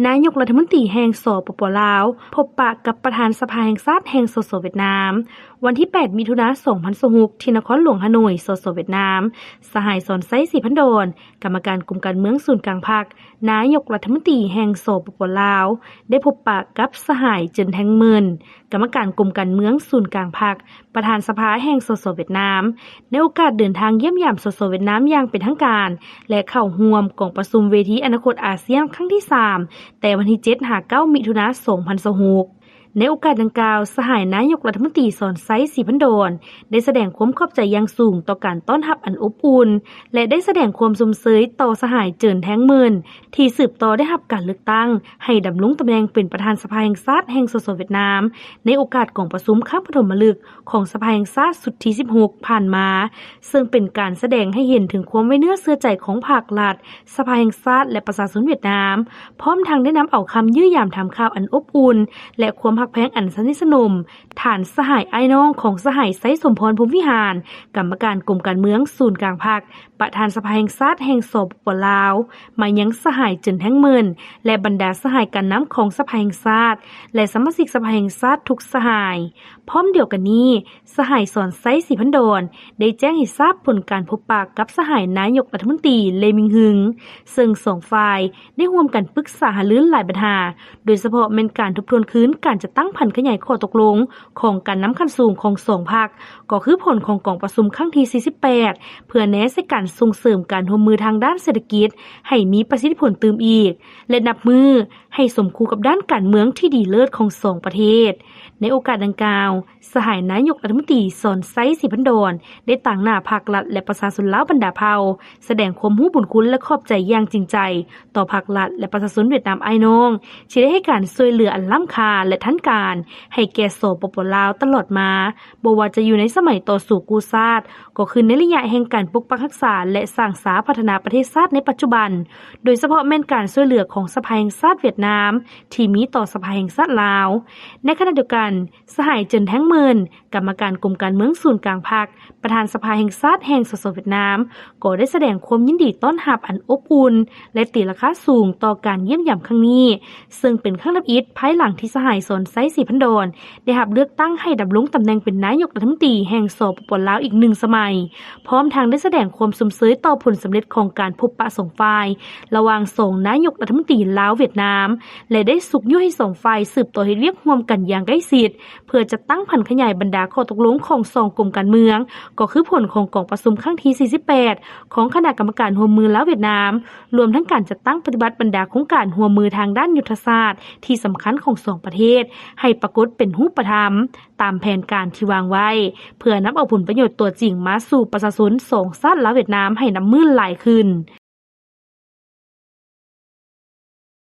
ນາຍົກລັດຖະມົນຕີແຫ່ງ ສປປ ລາວ ພົບປະກັບປະທານສະພາແຫ່ງຊາດແຫ່ງ ສສ ຫວຽດນາມ ວັນທີ ແປດ ມິຖຸນາ ສອງພັນຊາວຫົກ ທີ່ນະຄອນຫຼວງຮາໂໜຍ ສສ ຫວຽດນາມ, ສະຫາຍ ສອນໄຊ ສີພັນດອນ ກຳມະການກົມການເມືອງສູນກາງພັກ, ນາຍົກລັດຖະມົນຕີແຫ່ງ ສປປ ລາວ ໄດ້ພົບປະກັບສະຫາຍ ເຈີນ ແທງເມີນ ກຳມະການກົມການເມືອງສູນກາງພັກ, ປະທານສະພາແຫ່ງ ສສ ຫວຽດນາມ ໃນໂອກາດເດີນທາງຢ້ຽມຢາມ ສສ ຫວຽດນາມຢ່າງເປັນທາງການ ແລະ ເຂົ້າຮ່ວມກອງປະຊຸມເວທີອະນາຄົດອາຊຽນຄັ້ງທີ ສາມ ແຕ່ວັນທີ ເຈັດ ຫາ ເກົ້າ ມິຖຸນາ ສອງພັນຊາວຫົກ. ໃນໂອກາດດັ່ງກ່າວ, ສະຫາຍນາຍົກລັດຖະມົນຕີ ສອນໄຊ ສີພັນດອນ ໄດ້ສະແດງຄວາມຂອບໃຈຢ່າງສູງຕໍ່ການຕ້ອນຮັບອັນອົບອຸ່ນ ແລະ ໄດ້ສະແດງຄວາມຊົມເຊີຍຕໍ່ສະຫາຍ ເຈີນ ແທງເມີນ ທີ່ສືບຕໍ່ໄດ້ຮັບການເລືອກຕັ້ງໃຫ້ດຳລົງຕຳແໜ່ງເປັນປະທານສະພາແຫ່ງຊາດແຫ່ງ ສສ ຫວຽດນາມ ໃນໂອກາດກອງປະຊຸມຄັ້ງປະຖົມມະລຶກຂອງສະພາແຫ່ງຊາດຊຸດທີ ສິບຫົກ ຜ່ານມາ, ເຊິ່ງເປັນການສະແດງໃຫ້ເຫັນເຖິງຄວາມໄວ້ເນື້ອເຊື່ອໃຈຂອງພາກລັດ, ສະພາແຫ່ງຊາດ ແລະ ປະຊາຊົນຫວຽດນາມ, ພ້ອມທັງໄດ້ນຳເອົາຄຳຢ້ຽມຢາມຖາມຂ່າວອັນອົບອຸ່ນ ແລະ ຄວາມຮັກແພງອັນສະໜິດສະໜົມ ທ່ານສະຫາຍອ້າຍນ້ອງຂອງສະຫາຍ ໄຊສົມພອນ ພົມວິຫານ ກຳມະການກົມການເມືອງສູນກາງພັກ, ປະທານສະພາແຫ່ງຊາດແຫ່ງ ສປປ ລາວ ມາຍັງສະຫາຍ ເຈີນ ແທງເມີນ ແລະ ບັນດາສະຫາຍການນຳຂອງສະພາແຫ່ງຊາດ ແລະ ສະມາຊິກສະພາແຫ່ງຊາດທຸກສະຫາຍ. ພ້ອມດຽວກັນນີ້, ສະຫາຍ ສອນໄຊ ສີພັນດອນ ໄດ້ແຈ້ງໃຫ້ຊາບຜົນການພົບປະກັບສະຫາຍນາຍົກລັດຖະມົນຕີ ເລ ມິງຮຶງ, ເຊິ່ງສອງຝ່າຍໄດ້ຮ່ວມກັນປຶກສາຫາລືຫຼາຍບັນຫາ, ໂດຍສະເພາະແມ່ນການທົບທວນຄືນການຈັດຕັ້ງຜັນຂະຫຍາຍຂໍ້ຕົກລົງຂອງການນຳຂັ້ນສູງຂອງສອງພັກ, ກໍຄືຜົນຂອງກອງປະຊຸມຄັ້ງທີ ສີ່ສິບແປດ ເພື່ອແນໃສ່ການສົ່ງເສີມການຮ່ວມມືທາງດ້ານເສດຖະກິດໃຫ້ມີປະສິດທິຜົນຕື່ມອີກ ແລະ ນັບມື້ໃຫ້ສົມຄູ່ກັບດ້ານການເມືອງທີ່ດີເລີດຂອງສອງປະເທດ. ໃນໂອກາດດັ່ງກ່າວ, ສະຫາຍນາຍົກລັດຖະມົນຕີ ສອນໄຊ ສີພັນດອນ ໄດ້ຕາງໜ້າພັກລັດ ແລະ ປະຊາຊົນລາວບັນດາເຜົ່າ ສະແດງຄວາມຮູ້ບຸນຄຸນ ແລະ ຂອບໃຈຢ່າງຈິງໃຈຕໍ່ພັກລັດ ແລະ ປະຊາຊົນຫວຽດນາມອ້າຍນ້ອງ ທີ່ໄດ້ໃຫ້ການຊ່ວຍເຫຼືອອັນລ້ຳຄ່າ ແລະ ທັນການໃຫ້ແກ່ ສປປ ລາວ ຕະຫຼອດມາ, ບໍ່ວ່າຈະຢູ່ໃນສະໄໝຕໍ່ສູ້ກູ້ຊາດ, ກໍຄືໃນໄລຍະແຫ່ງການປົກປັກຮັກສາ ແລະ ສ້າງສາພັດທະນາປະເທດຊາດໃນປັດຈຸບັນ, ໂດຍສະເພາະແມ່ນການຊ່ວຍເຫຼືອຂອງສະພາແຫ່ງຊາດຫວຽດນາມ ທີ່ມີຕໍ່ສະພາແຫ່ງຊາດລາວ. ໃນຂະນະດຽວກັນ, ສະຫາຍ ເຈີນ ແທງເມີນ ກຳມະການກົມການເມືອງສູນກາງພັກ, ປະທານສະພາແຫ່ງຊາດແຫ່ງ ສສ ຫວຽດນາມ ກໍໄດ້ສະແດງຄວາມຍິນດີຕ້ອນຮັບອັນອົບອຸ່ນ ແລະ ຕີລາຄາສູງຕໍ່ການຢ້ຽມຢາມຄັ້ງນີ້, ເຊິ່ງເປັນຄັ້ງທຳອິດພາຍຫຼັງທີ່ສະຫາຍ ສອນໄຊ ສີພັນດອນ ໄດ້ຮັບເລືອກຕັ້ງໃຫ້ດຳລົງຕຳແໜ່ງເປັນນາຍົກລັດຖະມົນຕີແຫ່ງ ສປປ ລາວ ອີກໜຶ່ງສະໄໝ, ພ້ອມທັງໄດ້ສະແດງຄວາມຊົມເຊີຍຕໍ່ຜົນສຳເລັດຂອງການພົບປະສອງຝ່າຍ ລະຫວ່າງສອງນາຍົກລັດຖະມົນຕີລາວ-ຫວຽດນາມ ແລະ ໄດ້ຊຸກຍູ້ໃຫ້ສອງຝ່າຍສືບຕໍ່ເຮັດວຽກຮ່ວມກັນຢ່າງໃກ້ຊິດ ເພື່ອຈັດຕັ້ງຜັນຂະຫຍາຍບັນດາຂໍ້ຕົກລົງຂອງສອງກົມການເມືອງ, ກໍຄືຜົນຂອງກອງປະຊຸມຄັ້ງທີ ສີ່ສິບແປດ ຂອງຄະນະກຳມະການຮ່ວມມືລາວ-ຫວຽດນາມ, ລວມທັງການຈັດຕັ້ງປະຕິບັດບັນດາໂຄງການຮ່ວມມືທາງດ້ານຍຸດທະສາດທີ່ສຳຄັນຂອງສອງປະເທດ ໃຫ້ປາກົດເປັນຮູບປະທຳ ຕາມແຜນການທີ່ວາງໄວ້, ເພື່ອນຳເອົາຜົນປະໂຫຍດຕົວຈິງມາສູ່ປະຊາຊົນສອງຊາດລາວ-ຫວຽດນາມໃຫ້ນັບມື້ຫຼາຍຂຶ້ນ.